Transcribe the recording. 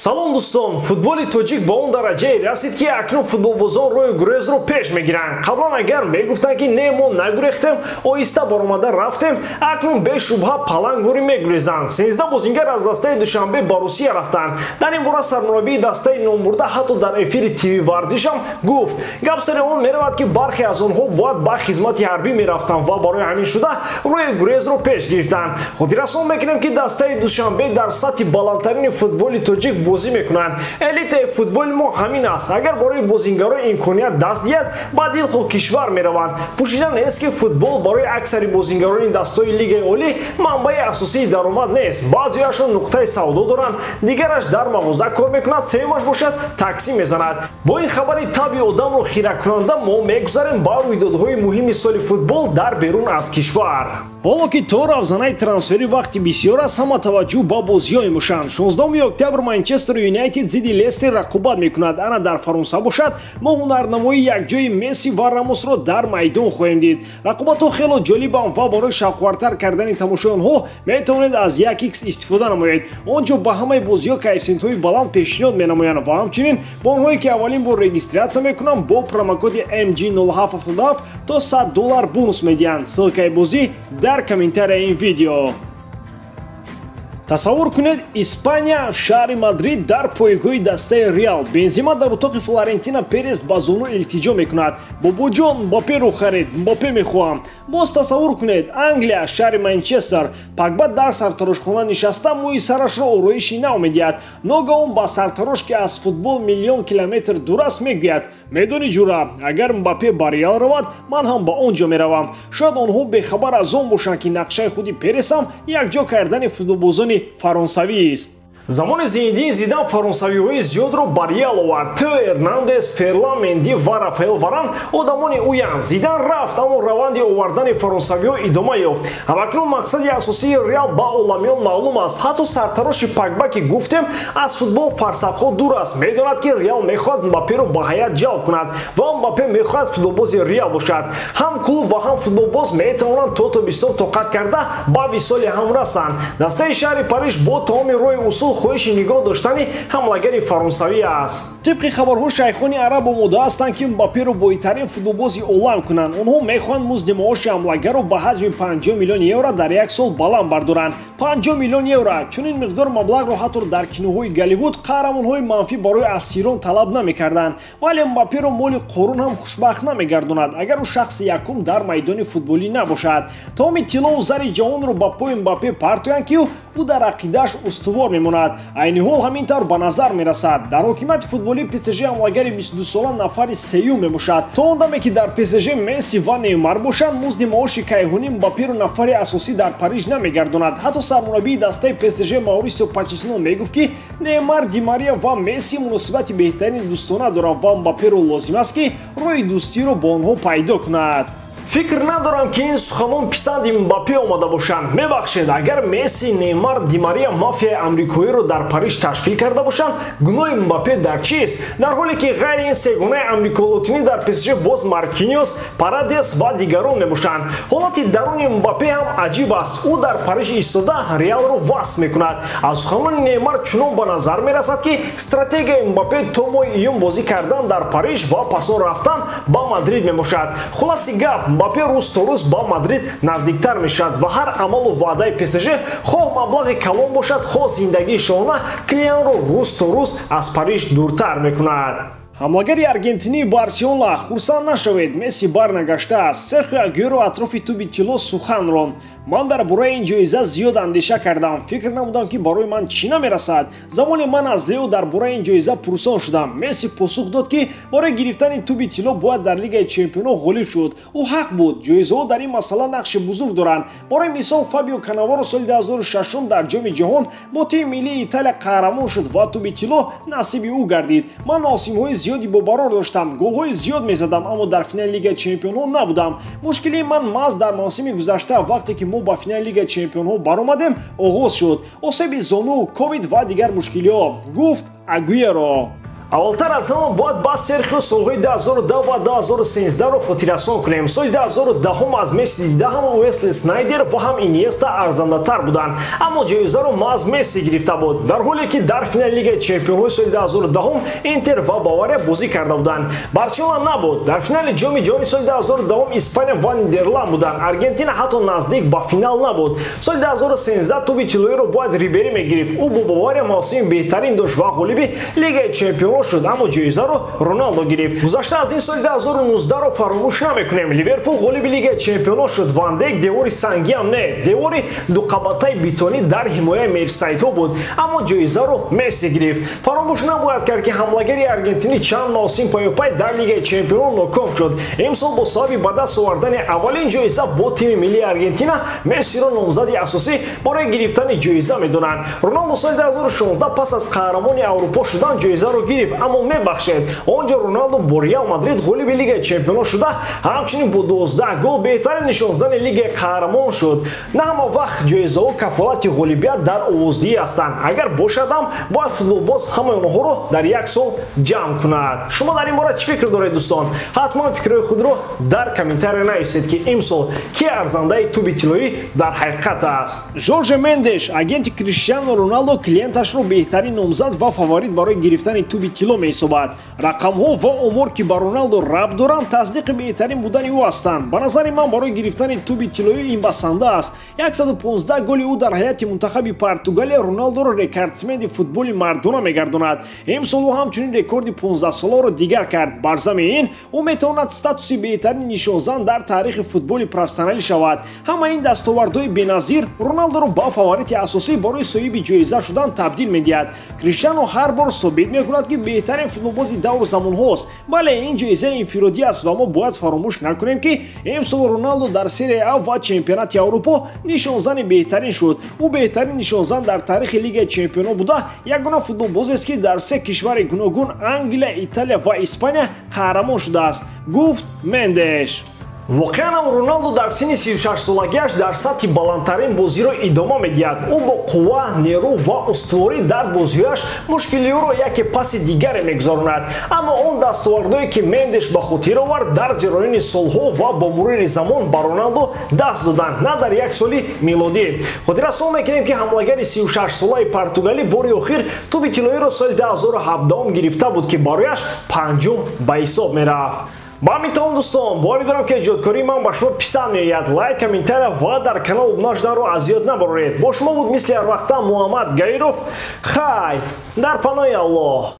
Салом дӯстон, футболи тоҷик ба он дараҷае расид, ки акнун футболбозон роҳи гурезро пеш мегиранд. Қаблан агар мегуфтанд, ки не, мо нагурехтем, оҳиста баромада рафтем, акнун бешубҳа палангворӣ мегурезанд. 13 бозингар аз дастаи Душанбе ба Русия рафтанд. Дар ин бора сармураббии дастаи номбурда ҳатто дар эфири ТВ Варзишам гуфт. Гап сари он меравад, ки бархе аз онҳо бояд ба хизмати ҳарбӣ мерафтанд ва барои ҳамин шуда роҳи гурезро пеш гирифтанд. Хотиррасон мекунем, ки дастаи Душанбе дар сатҳи баландтарини футболи тоҷик бозӣ мекунанд. Элитаи футболи мо ҳамин аст. Агар барои бозингаро имконият даст диҳад, ба дилхоҳ кишвар мераванд. Пӯшида нест, ки футбол барои аксари бозингарони дастҳои Лигаи Олӣ манбаи асосии даромад нест. Баъзеяшон нуқтаи савдо доранд, дигараш дар мағоза кор мекунад, сеюмаш бошад, таксӣ мезанад. Бо ин хабари таби одамро хиракунанда мо мегузарем ба рӯйдодҳои муҳими соли футбол дар берун аз кишвар. Ҳоло ки то равзанаи трансферӣ вақти бисёр аст, ҳама таваҷҷӯҳ ба бозиҳо мемошанд. 16 октябр Манчестер Юнайтед зидди Лестер рақобат мекунад. Ана дар Фаронса бошад, мо ҳунарнамоии якҷои Месси ва Рамосро дар майдон хоҳем дид. Рақобатҳо хело ҷолибанд ва барои шавқвартар кардани тамошои онҳо метавонед аз 1x истифода намоед. Он ҷо ба ҳамаи бозиҳо коэффисиентҳои баланд пешниҳод менамоянд ва ҳамчунин бо онҳое, ки аввалин бор регистратсия мекунанд, бо промокоди MG0777 то $100 бонус медиҳанд. Ссылкаи бозӣ дар комментарияи ин видео. Тасаввур кунед, Испания, шаҳри Мадрид, дар пойгоҳи дастаи Реал Бензима дар утоқи Флорентина Перес ба зону илтиҷо мекунад: «Бобоҷон, Мбапперо харид, Мбаппе мехоҳам». Боз тасаввур кунед, Англия, шаҳри Манчестер, Пагба дар сартарошхона нишаста мӯи сарашро ороиши нав медиҳад. Ногаҳон ба сартарош, ки аз футбол миллион километр дур аст, мегӯяд: «Медонӣ, ҷура, агар Мбаппе ба Реал равад, ман ҳам ба он ҷо меравам». Шояд онҳо бехабар аз он бошанд, ки нақшаи худи Перес ҳам якҷо кардани футболбозони фаронсавист. Замони Зинедин Зидан фаронсавиҳои зиёдро ба Реал овард. Тео Эрнандес, Ферлан Менди ва Рафаэл Варан одамони ӯянд. Зидан рафт, аммо раванди овардани фаронсавиҳо идома ёфт. Ҳамакнун мақсади асосии Реал ба оламиён маълум аст. Ҳатто сартароши Пагба, ки гуфтем, аз футбол фарсахҳо дур аст, медонад, ки Реал мехоҳад Мбапперо ба ҳайат ҷалб кунад ва Мбаппе мехоҳад футболбози Реал бошад. Ҳам клуб ва ҳам футболбоз метавонанд то тобистон тоқат карда ба висоли ҳам расанд. Дастаи шаҳри Париж бо тамоми роҳи усул хоҳиши нигоҳ доштани ҳамлагари фаронсавӣ аст. Тибқи хабарҳо, шайхони араб омода ҳастанд, ки Мбапперо бойтарин футболбози олам кунанд. Онҳо мехоҳанд музди маоши ҳамлагарро ба ҳаҷми 50 миллион евро дар як сол баланд бардоранд. 50 миллион евро! Чунин миқдор маблағро ҳатто дар киноҳои Голливуд қаҳрамонҳои манфӣ барои асирон талаб намекарданд. Вале Мбапперо моли Қорун ҳам хушбахт намегардонад, агар ӯ шахси якум дар майдони футболӣ набошад. Тамоми тиллову зари ҷаҳонро ба пои Мбаппе партоянд, ки ӯ дар ақидааш устувор мемонад. Айни ҳол ҳамин тавр ба назар мерасад. Дар ҳокимияти футболии ПСЖ ҳамлагари 22сола нафари сеюм мебошад. То он даме ки дар ПСЖ Месси ва Неймар бошанд, музди маоши кайҳонӣ Мбапперо нафари асосӣ дар Париж намегардонад. Ҳатто сармураббии дастаи ПСЖ Маурисио Почеттино мегуфт, ки Неймар, Ди Мария ва Месси муносибати беҳтарини дӯстона доранд ва Мбапперо лозим аст, ки роҳи дӯстиро бо онҳо пайдо кунад. Фикр надорам, ки ин суханон писанди Мбаппе омада бошанд. Мебахшед, агар Месси, Неймар, Ди Мария мафияи амрикоиро дар Париж ташкил карда бошанд, гуноҳи Мбаппе дар чист? Дар ҳоле ки ғайри ин сегонаи амриколотинӣ дар ПСЖ боз Маркиниос, Парадес ва дигарон мебошанд. Ҳолати даруни Мбаппе ҳам аҷиб аст. Ӯ дар Париж истода Реалро васф мекунад. Аз суханони Неймар чунон ба назар мерасад, ки стратегияи Мбаппе то моҳи июн бозӣ кардан дар Париж ва пас он рафтан ба Мадрид мебошад. Хулоси гап, Мбаппе рӯз то рӯз ба Мадрид наздиктар мешавад ва ҳар амалу ваъдаи ПСЖ, хоҳ маблағи калон бошад, хоҳ зиндагии шоҳона, Килианро рӯз то рӯз аз Париж дуртар мекунад. Ҳамлагари аргентинии Барселона: «Хурсанд нашавед, Месси барнагаштааст». Серхио Агюэро атрофи тӯби тилло сухан ронд. «Ман дар бораи ин ҷоиза зиёд андеша кардам, фикр намудам, ки барои ман чӣ намерасад. Замоне ман аз Лео дар бораи ин ҷоиза пурсон шудам, Месси посух дод, ки барои гирифтани тӯби тилло бояд дар Лигаи чемпионҳо ғолиб шуд. Ӯ ҳақ буд. Ҷоизаҳо дар ин масъала нақши бузург доранд. Барои мисол, Фабио Канаваро соли 2006 дар Ҷоми ҷаҳон бо тими миллии Италия қаҳрамон шуд ва тӯби тилло насиби ӯ гардид. Ман мавсимҳои зиёди бобарор доштам, голҳои зиёд мезадам, аммо дар финали Лигаи чемпионҳо набудам. Мушкилии ман маҳз дар мавсими гузашта, вақте ки мо ба финали Лигаи чемпионҳо баромадем, оғоз шуд: осеби зону, ковид ва дигар мушкилиҳо», гуфт Агуеро. Аввалтар аз ҳама бояд ба Серхио солҳои 2010 ва 2013-ро хотиррасон кунем. Соли 2010 аз Месси дида ҳам Уэсли Снайдер ва ҳам Иниеста арзандатар буданд, аммо ҷоизаро маҳз Месси гирифта буд, дар ҳоле ки дар финали Лигаи чемпионҳои соли 2010 Интер ва Бавария бозӣ карда буданд. Барселона набуд. Дар финали Ҷоми ҷаҳони соли 2010 Испания ва Нидерланд буданд. Аргентина ҳатто наздик ба финал набуд. Соли 2013 тӯби тиллоиро бояд Рибери мегирифт. Ӯ бо Бавария мавсими беҳтарин дошт ва ғолиби Лигаи чемпионҳо шуд, аммо ҷоизаро Роналдо гирифт. Гузашта аз ин соли 2019-ро фаромӯш намекунем. Ливерпул ғолиби Лигаи чемпионҳо шуд. Ван Дейк девори сангиам не, девори дуқабатаи бетонӣ дар ҳимояи мерсайдҳо буд, аммо ҷоизаро Месси гирифт. Фаромӯш набояд кард, ки ҳамлагари аргентинӣ чанд мавсим паёпай дар Лигаи чемпионҳо ноком шуд. Имсол бо сабаби ба даст овардани аввалин ҷоиза бо тими миллии Аргентина Мессиро номзади асосӣ барои гирифтани ҷоиза медонанд. Роналдо соли 2016 пас аз қаҳрамони Аврупо шудан ҷоизаро гирифт, аммо мебахшед, он ҷо Роналдо бо Реал Мадрид ғолиби Лигаи чемпионҳо шуда, ҳамчунин бо 12 гол беҳтарин нишонзани Лигаи қаҳрамон шуд. На ҳама вақт ҷоизаҳо кафолати ғолибият дар овоздиҳӣ ҳастанд. Агар бошадам, бояд футболбоз ҳамаи онҳоро дар як сол ҷамъ кунад. Шумо дар ин бора чӣ фикр доред, дӯстон? Ҳатман фикрҳои худро дар комментария нависед, ки имсол ки арзандаи тӯби тиллоӣ дар ҳақиқат аст. Жорже Мендеш, агенти Криштиану Роналдо, клиенташро беҳтарин номзад ва фаворит барои гирифтани тӯби тилло меҳисобад. Рақамҳо ва омор, ки ба Роналдо рабт доранд, тасдиқи беҳтарин будани ӯ ҳастанд. Ба назари ман, барои гирифтани тӯби тиллоӣ ин басанда аст. 115 голи ӯ дар ҳайати мунтахаби Португалия Роналдоро рекордсмени футболи мардона мегардонад. Имсол ӯ ҳамчунин рекорди 15-соларо дигар кард. Бар зами ин ӯ метавонад статуси беҳтарин нишонзан дар таърихи футболи профессионалӣ шавад. Ҳама ин дастовардҳои беназир Роналдоро ба фаворити асосӣ барои соҳиби ҷоиза шудан табдил медиҳад. Криштиану ҳар бор собит мекунад, ки беҳтарин футболбози давру замонҳост. Бале, ин ҷоизаи инфиродӣ аст ва мо бояд фаромӯш накунем, ки имсол Роналдо дар Серия А ва чемпионати Аврупо нишонзани беҳтарин шуд. Ӯ беҳтарин нишонзан дар таърихи Лигаи чемпионҳо буда, ягона футболбозест, ки дар се кишвари гуногун Англия, Италия ва Испания қаҳрамон шудааст, гуфт Мендеш. Воқеан ҳам Роналдо дар синни 36-солагиаш дар сатҳи баландтарин бозиро идома медиҳад. Ӯ бо қувва, нерӯ ва устуворӣ дар бозиҳояш мушкилиҳоро яке паси дигаре мегузаронад. Аммо он дастовардҳое, ки Мендеш ба хотир овард, дар ҷараёни солҳо ва бо мурури замон ба Роналдо даст доданд, на дар як соли милодӣ. Хотиррасон мекунем, ки ҳамлагари 36-солаи португалӣ бори охир тӯби тиллоиро соли 2017 гирифта буд, ки барояш панҷум ба ҳисоб мерафт. Ба ҳамин тамом, дӯстон, боварӣ дорам, ки эҷодкории ман ба шумо писанд меояд. Лайк, комментария ва дар канал обуна шуданро аз ёд набароред. Бо шумо буд мисли ҳар вақта Муҳаммад Гаиров. Хай, дар паноҳи Аллоҳ.